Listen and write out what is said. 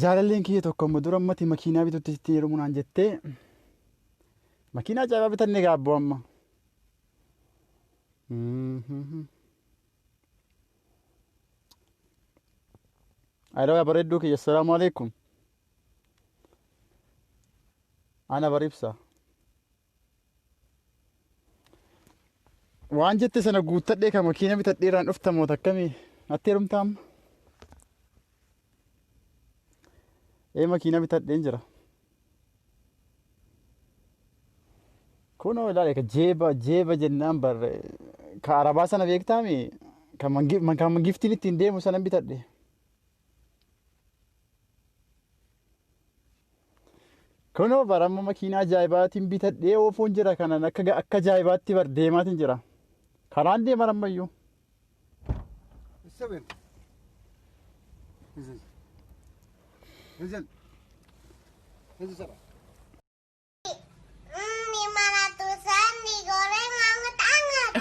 Jaalalleen kiyya tokko amma dura ammati makiinaa bitutti sitti heerumu naan jettee makiinaa ajaa'ibaa bitanne gaabboo amma. Aloo yaa bareedduu kiyya assalaamu alaikum. Ana baribsa. Waan jette sana guuttadhee kan makiina bitadheeraan dhufta moo takkamii natti heerumtaa amma? Ee makiina bitadheen jira. Kunoo ilaali ka jeeba jeeba jennaan bar ka arabaa sana beektaami kan mangiftiin ittiin deemu sanan bitadhe. Kunoo bar amma makiinaa ajaa'ibaatiin bitadhee oofuun jira kanan akka akka ajaa'ibaatti bar deemaatiin jira. Karaan deeman ammayyuu. Seven. انزل انزل انزل سبعة. 500-an digoreng anget-anget.